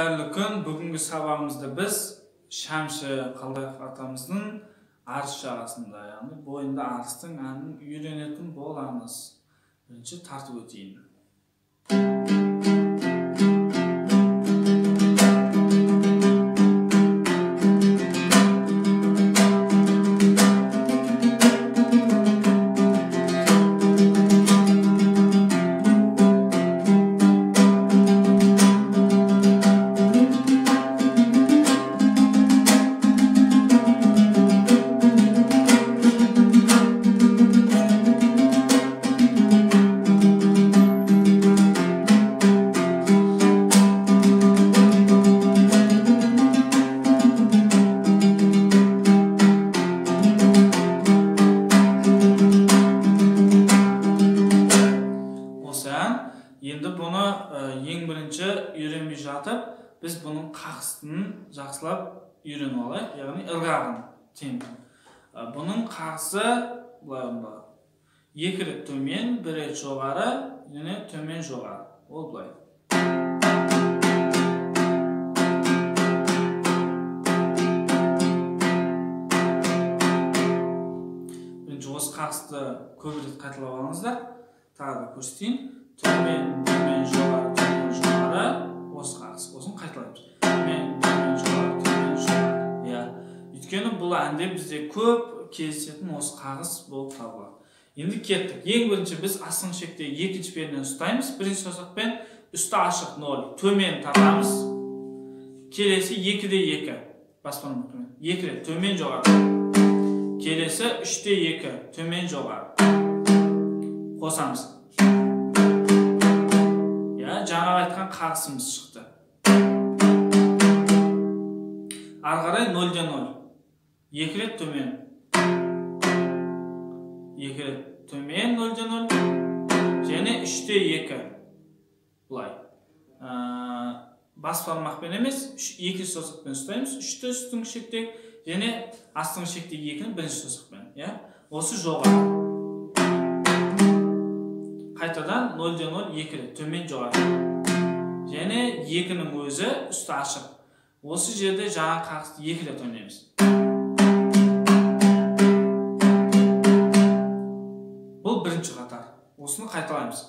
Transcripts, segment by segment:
Қайырлы күн. Бүгінгі сабағымызда біз Шәмші Қалдаяқов атамыздың Арыс жағасында, яғни бойында арыстың әнін үйренетін боламыз. Бірінші тартып өтейін. Енді бұны ең бірінші үйренбей жатып, біз бұның қағысын жақсылап үйреніп алайық, яғни ырғағын, темпін. Бұның қағысы былай орындалады. 2 рет төмен, 1 рет жоғары, және төмен жоғары. Ол былай. Бірінші осы қағысты көп рет қайталап алыңыздар. Тағы да көрсетейін. Төмен, төмен, жоғары, төмен, жоғары, осы қағыс. Осыны қайталаймыз. Төмен, төмен, жоғары, төмен, жоғары. Иә. Өйткені бұл әнде бізде көп кездесетін осы қағыс болып табылады. Енді кеттік. Ең бірінші біз астыңғы шекте екінші пернені ұстаймыз. Бірінші саусақпен үсті ашық 0, төмен тартамыз. Келесі 2-де 2. Бас бармақпен. 2 рет төмен жоғары. Келесі 3-те 2, төмен жоғары. Қосамыз. Жаңа айтқан қағысымыз шықты. Ары қарай 0-де 0. 2 рет төмен. 2 рет төмен 0-де 0. Және 3-те 2. Былай. Бас бармақпен емес, 2 саусақпен ұстаймыз. 3-ті үстіңгі шектегі және астыңғы шектегі 2-ні бірінші саусақпен. Осы жоғары. Қайтадан 0-де 0, 2 рет төмен жоғары. Және 2-нің өзі үсті ашық. Осы жерде жаңа қағысты 2 рет ойнаймыз. Бұл бірінші қатар. Осыны қайталаймыз.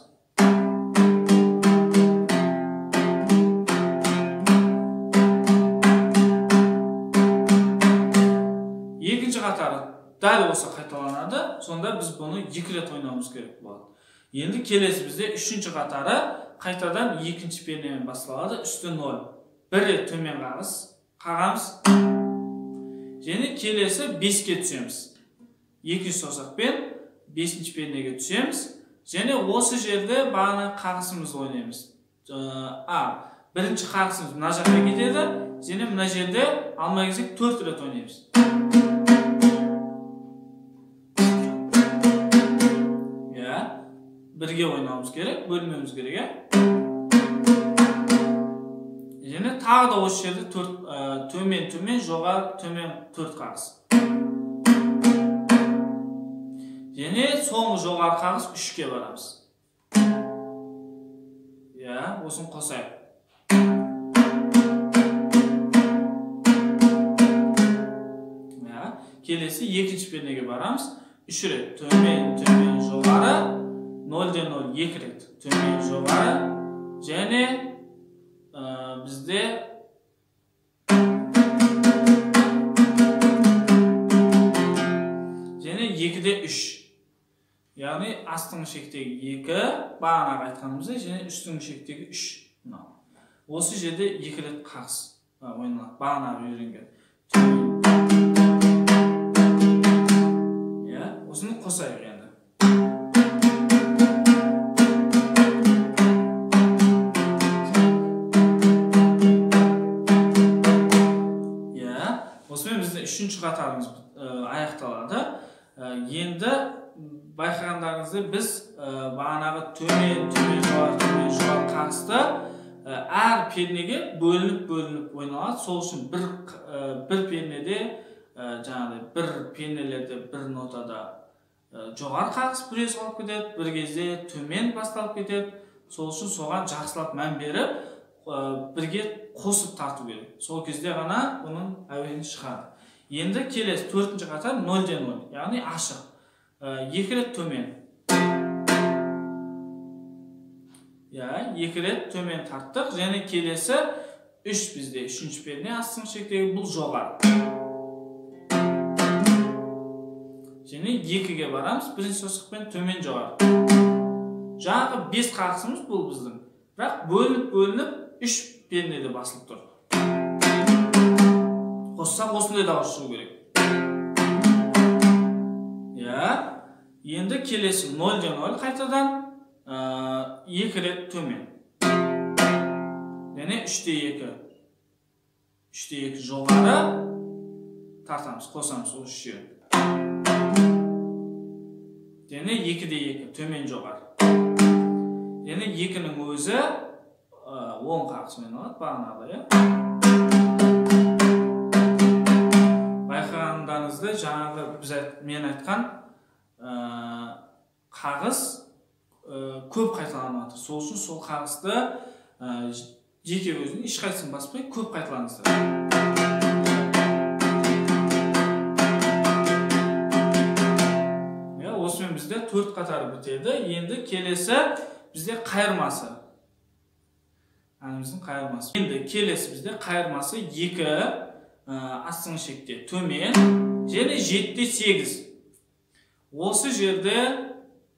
Екінші қатары дәл осы қайталанады. Сонда біз бұны 2 рет ойнауымыз керек болады. Енді келесі бізде үшінші қатары қайтадан екінші пернемен басталады. Үсті 0. 1 рет төмен қағыс, қағамыз. Және келесі 5-ке түсеміз. Екінші саусақпен 5-ші пернеге түсеміз. Және осы жерде бағана қағысымызды ойнаймыз. Бірінші қағысымыз мына жаққа кетеді. Және мына жерде алма кезек 4 рет ойнаймыз. Бірге ойнауымыз керек, бөлмеуіміз керек, иә? Және тағы да осы жерде 4, төмен, төмен, жоғары, төмен 4 қағыс. Және соңғы жоғары қағыс 3-ке барамыз. Иә, осыны қосайық. Иә, келесі екінші пернеге барамыз. 3 рет төмен, төмен, жоғары. 0-де 0, 2 рет төмен жоғары. Және бізде және 2-де 3. Яғни астыңғы шектегі 2, бағанағы айтқанымыздай, және үстіңгі шектегі 3. Мынау. Осы жерде 2 рет қағыс ойналады, бағанағы үйренген. Иә, осыны қосайық енді. Осымен біздің үшінші қатарымыз аяқталады. Енді байқағандарыңыздай біз бағанағы төмен, төмен, жоғары, төмен, жоғары қағысты әр пернеге бөлініп-бөлініп ойналады. Сол үшін бір пернеде, жаңағыдай бір пернелерде бір нотада жоғары қағыс бір ез қалып кетеді, бір кезде төмен басталып кетеді. Сол үшін соған жақсылап мән беріп, бірге қосып тарту керек. Сол кезде ғана бұның әуені шығады. Енді келесі төртінші қатар 0-де 0, яғни ашық. 2 рет төмен. Я, 2 рет төмен тарттық. Және келесі 3 бізде, үшінші перне астыңғы шектегі бұл жоғары. Және 2-ге барамыз, бірінші саусақпен төмен жоғары. Жаңағы 5 қағысымыз бұл біздің. Бірақ бөлініп-бөлініп 3 пернеде басылып тұр. Қоссақ осындай дауыс шығу керек. Я, енді келесі 0-де 0 қайтадан 2 рет төмен. Және 3-те 2. 3-те 2 жоғары тартамыз, қосамыз осы үшеуін. Және 2-де 2 төмен жоғары. Және 2-нің өзі оң қағысымен алады, бағанағыдай, иә. Байқағандарыңызды жаңағы біз мен айтқан қағыс көп қайталанып жатыр. Сол үшін сол қағысты жеке өзін ешқайсысын баспай көп қайталаңыздар. Иә, осымен бізде 4 қатар бітеді. Енді келесі бізде қайырмасы. Әніміздің қайырмасы. Енді келесі бізде қайырмасы 2 астыңғы шекте төмен және 7-те 8. Осы жерде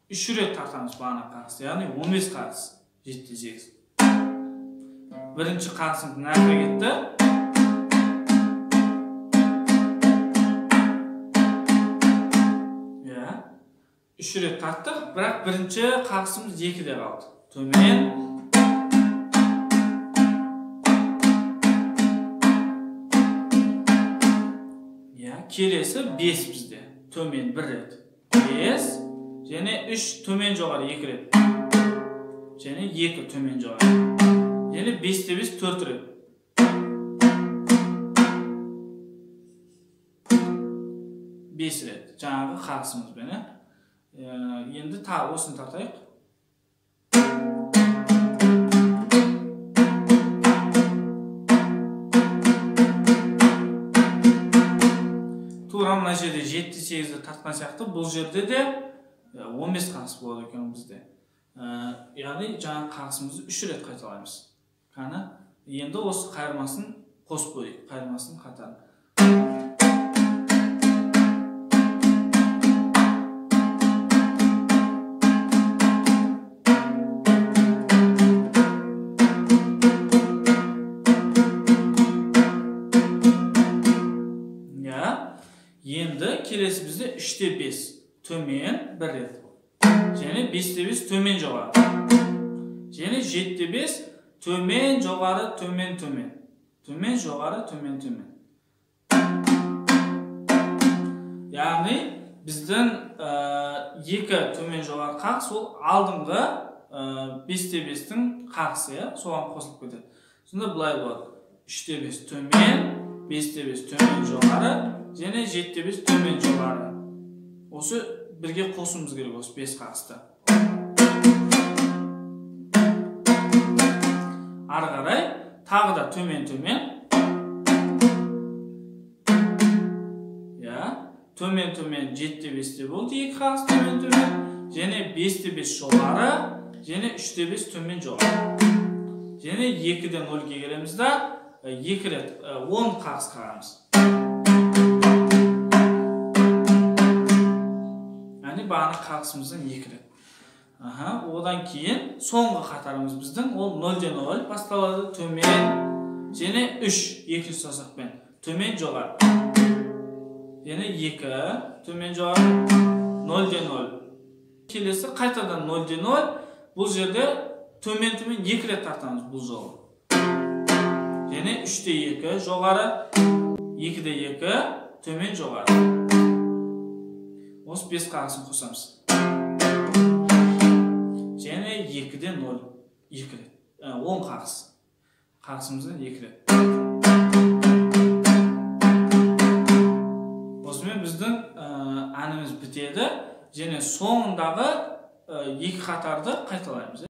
3 рет тартамыз бағана қағысты, яғни 15 қағыс, 7-те 8. Бірінші қағысымыз мына кетті. Иә, 3 рет тарттық, бірақ бірінші қағысымыз 2-де қалды. Төмен. Иә, келесі 5 бізде. Төмен 1 рет. 5 және 3 төмен жоғары 2 рет. Және 2 төмен жоғары. Және 5-те 5 4 рет. 5 рет. Жаңағы қағысымызбен, ә? Енді осыны тартайық. Тура мына жерде 7-те 8-ді тартқан сияқты, бұл жерде де 15 қағыс болады екен бізде. Яғни жаңа қағысымызды 3 рет қайталаймыз. Қаны, енді осы қайырмасын қосып қояйық, қайырмасын қатарын. Я, енді келесі бізде 3-те 5 төмен 1 рет. Және 5-те 5 төмен жоғары. Және 7-те 5 төмен жоғары төмен төмен. Төмен жоғары төмен төмен. Яғни біздің 2 төмен жоғары қағыс ол алдыңғы 5-те 5-тің қағысы, иә, соған қосылып кетеді. Сонда былай болады. 3-те 5 төмен, 5-те 5 төмен жоғары және 7-те 5 төмен жоғары. Осы бірге қосуымыз керек осы 5 қағысты. Ары қарай тағы да төмен-төмен. Я, төмен-төмен 7-те 5-те болды 2 қағыс төмен-төмен және 5-те 5 жоғары және 3-те 5 төмен жоғары. Және 2-ден 0-ге келеміз да 2 рет 10 қағыс қағамыз. Яғни бағана қағысымыздан 2 рет. Аха, одан кейін соңғы қатарымыз біздің ол 0-де 0 басталады, төмен және 3 екінші саусақпен төмен жоғары. Және 2 төмен жоғары 0-де 0. Келесі қайтадан 0-де 0. Бұл жерде төмен-төмен 2 рет тартамыз бұл жолы. Және 3-те 2 жоғары, 2-де 2 төмен жоғары. Осы 5 қағысын қосамыз. Және 2-де 0 2 рет. 10 қағыс. Қағысымыздан 2 рет. Осымен біздің әніміз бітеді. Және соңындағы 2 қатарды қайталаймыз.